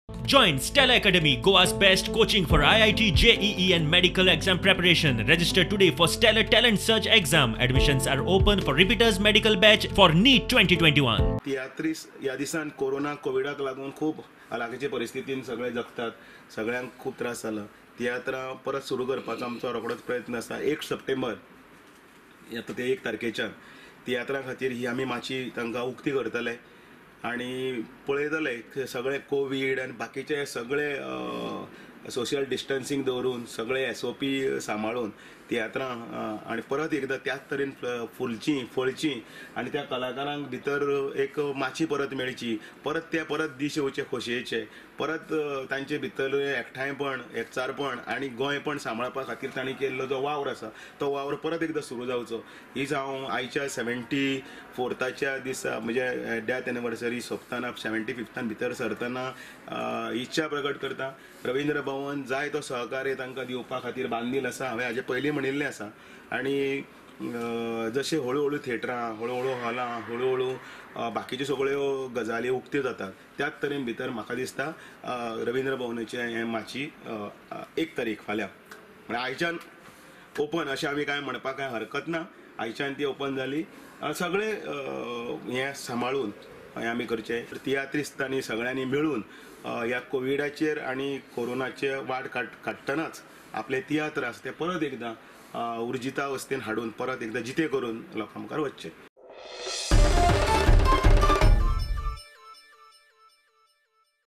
Join Stella Academy, Goa's best coaching for IIT, JEE and medical exam preparation. Register today for Stellar Talent Search exam. Admissions are open for repeaters medical batch for NEET 2021. तियात्रीस ह्या दिसान corona कोविडाक लागून खूब हलाखीचे परिस्थितीन सगळे जगतात, सगळ्यांक खूब त्रास जाला. तियात्रां परत सुरू करपाचो आमचो रोखडोच प्रयत्न आसा. 1 सप्टेंबर आतां ते 1 तारखेच्यान तियात्रां खातीर ही आमी माची तांकां उक्ती करतले आनी पळयतले सगळे कोवीड आनी बाकीचे सगळे सोशल डिस्टन्सींग दवरून सगळे SOP सांबाळून तियात्रां आनी परत एकदां त्याच तरेन फुलचीं फळचीं आनी त्या कलाकारांक भितर एक माची परत मेळची, परत ते परत दीस येवचे खोशयेचे, परत तांचे भितर एकठांयपण एकचारपण आनी गोंयपण सांबाळपा खातीर तांणी केल्लो जो वावर आसा तो वावर परत एकदां सुरू जावचो. हीच हांव आयच्या 74थाच्या दिसा म्हणजे डेथ एनिवर्सरी सोंपतना 75थान भितर सरतना इच्छा प्रकट करता. रवींद्र भवन जाय तो सहकार्य तांकां दिवपा खातीर बांदील आसा, हांवें हाजे पयलीं म्हणिल्लें आसा. आनी जशें हळू हळू थिएटरां, हळू हळू हॉलां, हळू हळू बाकीच्यो सगळ्यो गजाली उक्त्यो जातात त्याच तरेन भितर म्हाका दिसता रवींद्र भवनाचें हें माची 1 तारीख फाल्यां म्हळ्यार आयच्यान ओपन अशें आमी कांय म्हणपाक कांय हरकत ना. आयच्यान ती ओपन जाली, सगळें हें सांबाळून हें आमी करचें. तियात्रिस्तांनी सगळ्यांनी मेळून ह्या कोविडाचेर आनी कोरोनाचे वाट काडटनाच आपले तियात्र आसा ते परत एकदां उर्जिता अवस्थेन हाडून परत एकदां जिते करून लोकां मुखार वचचे.